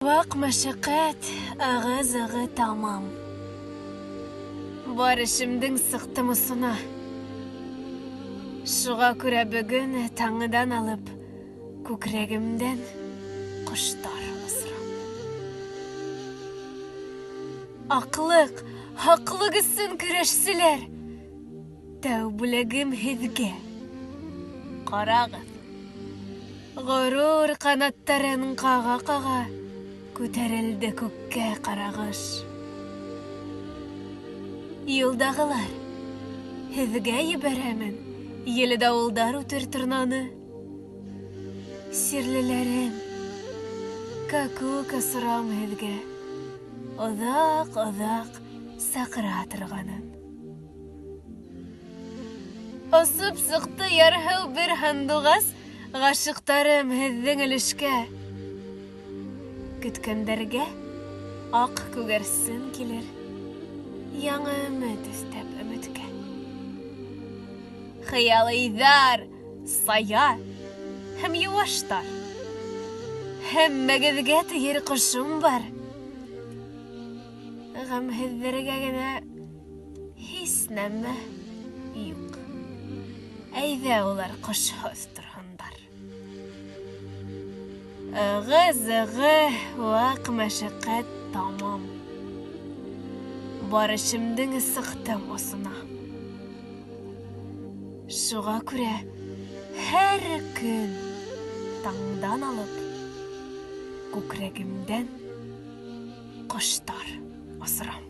Ваҡ мәшәҡәт, ығы-зығы тамам. Бар эшемдең сыҡтым осона. Шуға күрә бөгөн таңдан алып күкрәгемдән ҡоштар осорам. Аҡлыҡ, хаҡлыҡ өсөн көрәшселәр! Тәү бүләгем һеҙгә. Ҡарағыҙ. Ғорур ҡанаттарын ҡаға-ҡаға күтәрелде күккә ҡарағош. Юлдағылар, һеҙгә ебәрәмен ел-дауылдар үтер торнаны. Сирлеләрем, какук осорам һеҙгә, оҙаҡ-оҙаҡ саҡыра торғанын. Осоп сыҡты ярһыу бер һандуғас, ғашиҡтарым һеҙҙең өлөшкә. Көткәндәргә аҡ күгәрсен килер, яңы өмөт өҫтәп өмөткә. Хыялыйҙар, сая һәм йыуаштар. Һәммәгеҙгә тейер ҡошом бар. Ғәмһеҙҙәргә генә һис нәмә юҡ. Әйҙә улар ҡошһоҙ торһондар. Ығы-зығы, ваҡ мәшәҡәт тамам. Бар эшемдең сыҡтым осона. Шуға күрә һәр көн таңдан алып күкрәгемдән ҡоштар осорам.